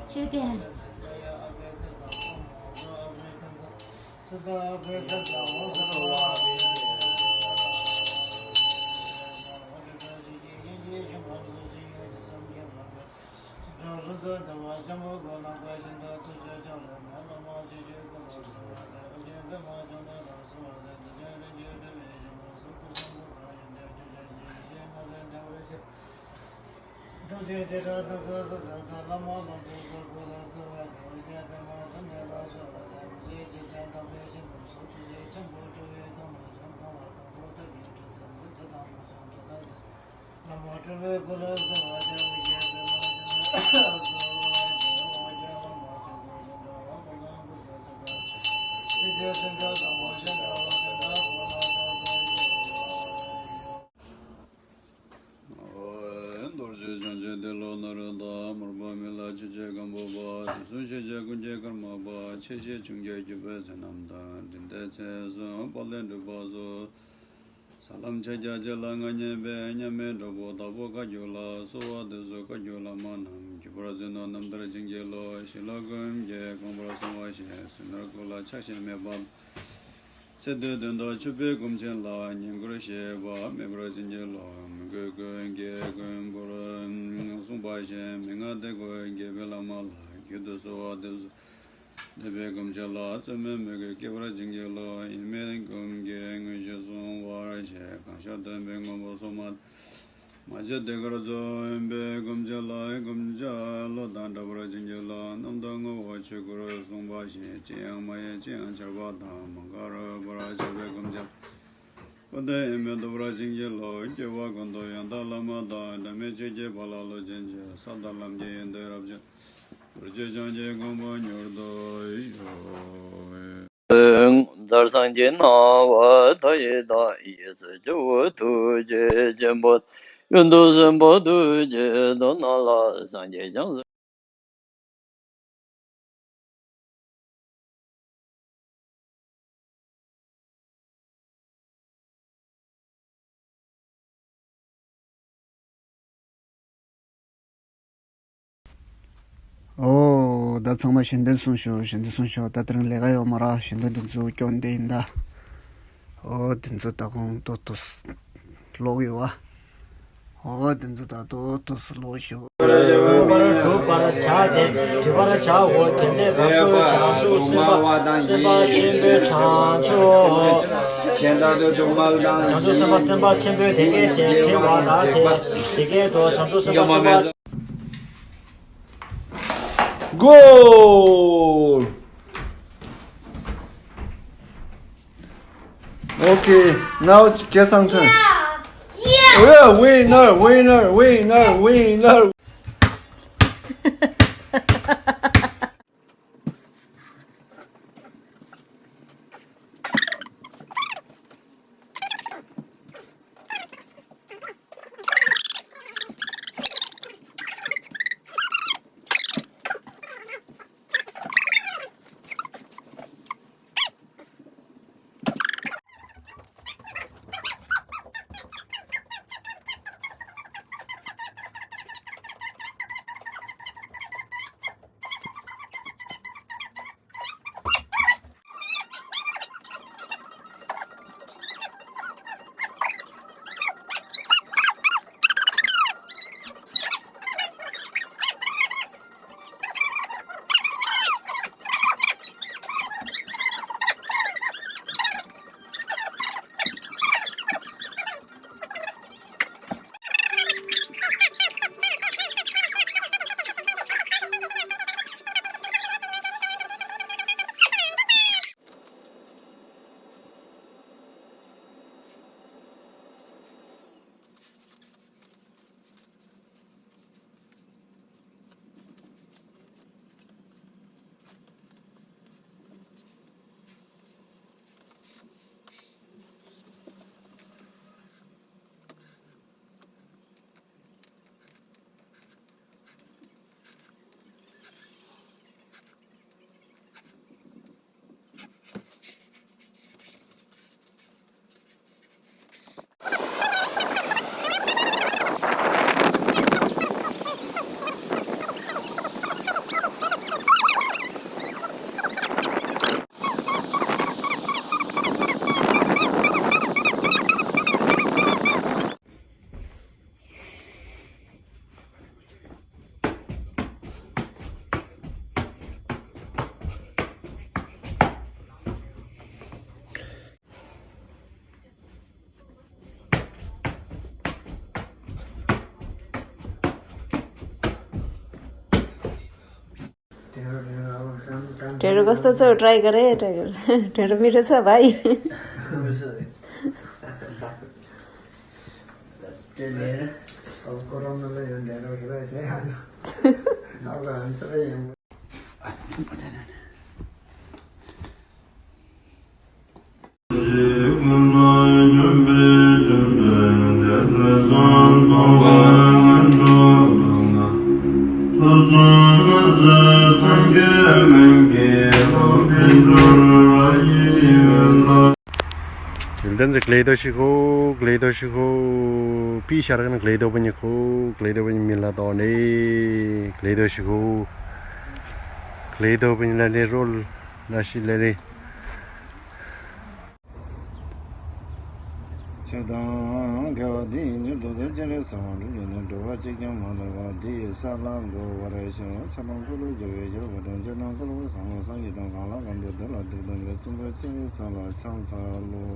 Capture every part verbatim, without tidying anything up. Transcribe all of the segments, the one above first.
ཆོས་ཀྱི། རྡོ་རྗེ་འཆང་ཆེན་ཏེ་ལོ་ནཱ་རོ་དང་། མར་པ་མི་ལ་ཆོས་རྗེ་སྒམ་པོ་པ། དུས་གསུམ་ཤེས་བྱ་ཀུན་གྱི་ཀརྨ་པ། ཆེ་བཞི་ཆུང་བརྒྱད་བརྒྱུད་པའི་བསོད་ནམས་དང་། འབྲིང་ཏེ་ཚེ་བཟུང་དཔལ་ལྡན་འབྲུག་པ་སོགས། ས་ལམ་ཕྱེད་བརྒྱ་ཅིག་ལ་མངའ་བརྙེས་པའི་མཉམ་མེད་གྲོགས་པོ་དྭགས་པོ་བཀའ་བརྒྱུད་ལ། གསོལ་བ་འདེབས་སོ་བཀའ་བརྒྱུད་བླ་མ་རྣམས། བརྒྱུད་པར་བརྩིས་ནོ་རྣམ་ཐར་བྱིན་གྱིས་རློབས། ཞི་ལྷག་ཀུན་གྱིས་གོང་བར་སོང་བ་བཞིན། ཟིལ་གནོན་སྐུ་ལ་ཆགས་ཞེན་མེད་པ། ཚེ་འདིའི་དོན་དུ་ཆོས་པའི་སྒོམ་ཆེན་ལ། བསྙེན་བཀུར་ཞེས་པ་མེད་པར་བྱིན་གྱིས་རློབས། མོས་གུས་ཀུན་གྱིས་མགོན་པོར་གསུངས་པ་བཞིན། མན་ངག་དེ་ཀུན་དགྱེས་པའི་བླ་མ་ལ། རྒྱུན་དུ་གསོལ་བ་འདེབས་སོ། འདས་པའི་སྒོམ་ཆེན་ལ། བརྩོན་མེད་མོས་གུས་བསྐྱེད་པར་བྱིན་གྱིས་རློབས། ཡེངས་མེད་སྒོམ་གྱི་དངོས་གཞི་བཟུང་བར་བྱེད། གང་ཤར་སྟོན་པའི་དངོས་པོ་སོ་མ། མ་བྱས་ཏེ་གར་སོགས་དབེན་པའི་སྒོམ་ཆེན་ལ། བསྒོམ་བྱ་བློ་དང་འདྲ་བར་བྱིན་གྱིས་རློབས། རྣམ་དག་ངོ་བོ་ཆོས་སྐུར་གསུངས་པ་བཞིན། ཅི་ཡང་མ་ཡིན་ཅི་ཡང་ཆར་པ་དང་། མ་འགགས་རོལ་པར་བྱེད་པའི་སྒོམ་ཆེན། ཀུན་ཏུ་དབྱེར་མེད་རྟོགས་པར་བྱིན་གྱིས་རློབས། སྐྱེ་བ་ཀུན་ཏུ་ཡང་དག་བླ་མ་དང་། འབྲལ་མེད་ཆོས་ཀྱི་དཔལ་ལ་བློ་ཆེན་གྱིས། ས་དང་ལམ་གྱི་ཡོན་ཏན་རབ་བརྗོད། རྡོ་རྗེ་འཆང་ཆེན་མགོན་པོ་མྱུར་དུ་ཤོག། ངོ་མཚར་སངས་རྒྱས་སྣང་བ་མཐའ་ཡས་དང་། ཡེ་ཤེས་ཇོ་བོ་ཐུགས་རྗེ་ཆེན་པོ། གཡུལ་དུ་སེམས་དཔའ་ཐུགས་ཀྱི་དོན་རྣམས་ལ། སངས་རྒྱས་བྱང་སེམས། ཨོ། ད་ཚང་མ་ཞལ་འདོན་གསུངས་ཤོག། ཞལ་འདོན་གསུངས་ཤོག། ད་དེ་རིང་ལས་ཀ་ཡོད་མ་རེད། ཞལ་འདོན་འདི་ཚོ་སྐྱོན་བསྡད་ཡིན་ད། ཨོ། འདི་ཚོ་ད་གོང་ཏོག་ཏོག་ཀློག་ཡོད་བ། ཨོ། འདི་ཚོ་ད་ཏོག་ཏོག་ཀློག་ཤོག། བར་སྒྲུབ་པར་བྱ་སྟེ་བྲི་བར་བྱའོ། གལ་ཏེ་བར་དུ་བྱང་ཆུབ་སེམས་དཔའ་སེམས་དཔའ་ཆེན་པོའི་བྱང་ཆུབ། གཞན་དག་ཏུ་སྒྲུབ་མ་དང་། བྱང་ཆུབ་སེམས་དཔའ་སེམས་དཔའ་ཆེན་པོའི་དེ་སྐད་ཅེས་བྲི་བ་དག་སྟེ། དེ་སྐད་དུ་བྱང་ཆུབ་སེམས་དཔའ་སེམས་དཔའ། Goal! Okay, now Kesang turn. Yeah! Oh yeah, winner, winner, winner, winner. Tarot कस्तो छ? ट्राई गरे, ट्राई गरे। टेरो मिठो छ भाइ? ཡུལ་ལྡན་ཟེར་ཀླེ་དོ་ཤི་ཁོ། ཀླེ་དོ་ཤི་ཁོ། པི་ཤར་གན་ཀླེ་དོ་པ་ཉི་ཁོ། ཀླེ་དོ་པ་ཉི་མི་ལ་དོ་ནེ། ཀླེ་དོ་ཤི་ཁོ། ཀླེ་དོ་པ་ཉི་ལ་ནེ་རོལ་ལ་ཤི་ལ་ནེ། ཆོས་དང་འགལ་བ་འདི་ཡིན་ནི། རྡོ་རྗེ་སྤྱན་རས་གཟིགས་དབང་ཕྱུག་ཡིན་ནི། འགྲོ་བ་གཅིག་ཀྱང་མ་ལུས་པ། འདི་ཡི་ས་ལ་འགོད་པར་ཤོག །ཆགས་སྡང་ཀུན་ལས་རྒྱལ་བའི་ཕྱིར། བུ་དང་ཅན་དང་བསྐལ་པ་བཟང་པོ་སངས་རྒྱས་དང་གང་ལ་གང་འདུལ་འདི་ལ་འདུད་དང་འདི་བཙུན་པ་སྤྱན་རས་གཟིགས་ལ་ཕྱག་འཚལ་ལོ།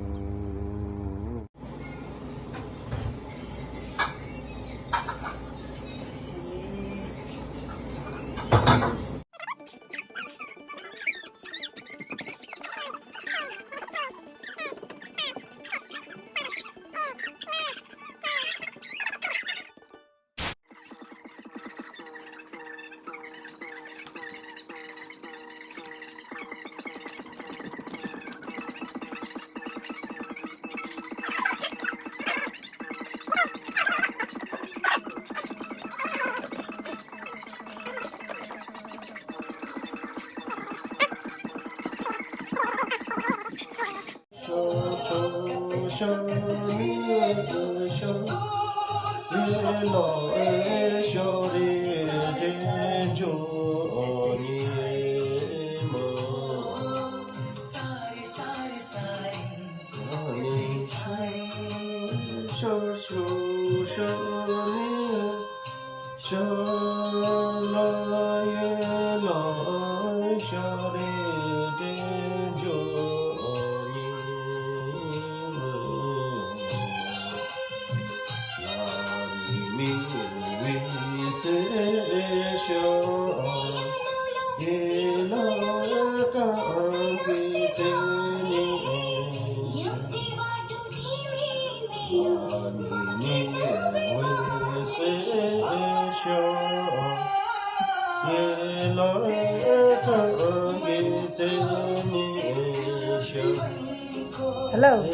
Hello.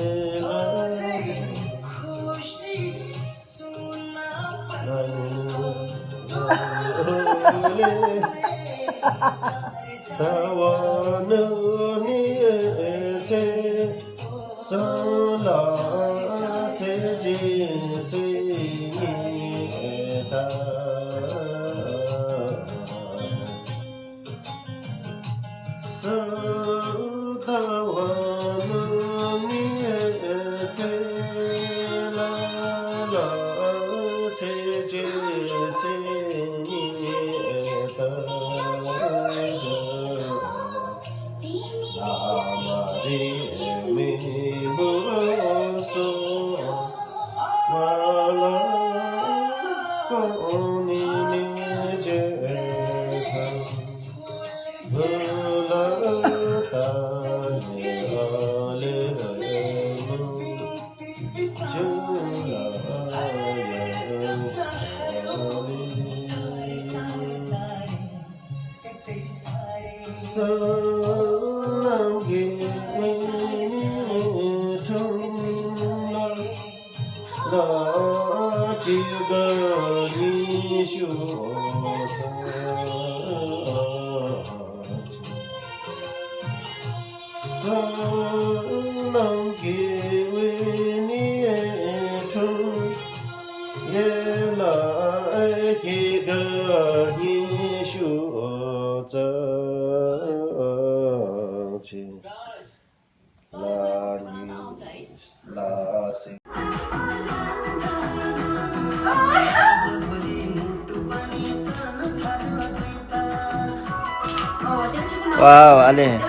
Wow, ale.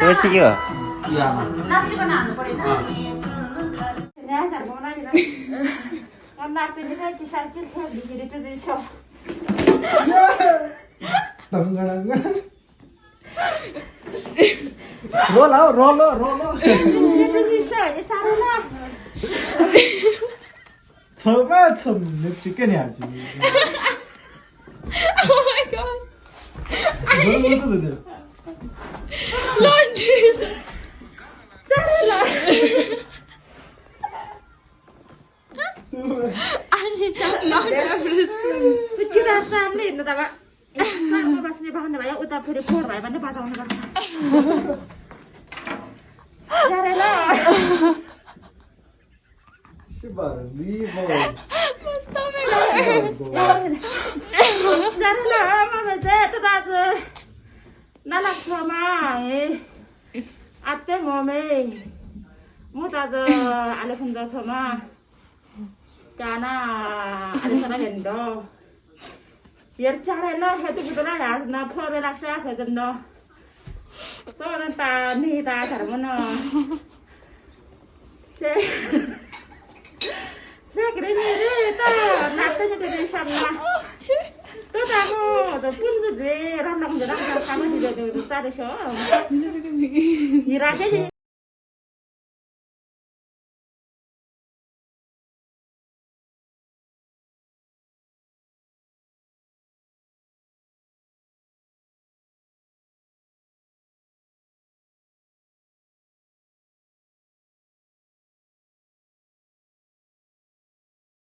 Kau cik ke? Ya. རོ་ལ་རོ་ལོ་རོ་ལོ། ཚང་མ་ཚང་མ་ནུབ་ཅིག་ཀན་ཡ་ཅི། Oh my god. རོ་ལོ་སུ་དེ། Laundry. ཅ་རེ་ལ། ཨ་ནི་Mount Everest. སུ་ཁྱི་ད་ས་ནི་ནི་ད་བ། ས་ནི་བ་སི་ནི་བ་ནི་བ་ཡ་ཨུ་ད་ཕུ་རི་ཕོར་བ་ཡ་བ་ནི་བ་ད་ནི་བ། ཅ་རེ་ལ། ཤི་བར་ལི་བོ། Stop it. ཅ་རེ་ལ་མ་མེ་ཟེ་ཏུ་ད་ཟེ། ན་ལ་ཚོ་མ་ཨེ། ཨ་ཏེ་མོ་མེ། མོ་ད་ཟེ་ཨ་ལེ་ཕུན་ཟེ་ཚོ་མ། ཀ་ན་ཨ་ལེ་ས་ན་ལེན་དོ། ཡར་ཅ་རེ་ལ་ཧེ་ཏུ་གི་དོ་ལ་ཡར་ན་ཕོ་རེ་ལ་ཤ་ཧེ་ཟེ་ནོ། ཙོ་ར་ཏ་ནི་ད་ཅར་མོ་ནོ། དེ། དེ་གི་རེ་ནི་རེ་ད་ན་ཏ་ནི་དེ་རེ་ཤམ་ན། དེ་ད་མོ་དེ་ཕུན་ཚོགས་རྫས་རང་རང་དེ་རང་རང་ཁ་མ་དེ་དེ་དེ་ས་རེ་ཤོ། ཡི་ར་དེ་དེ།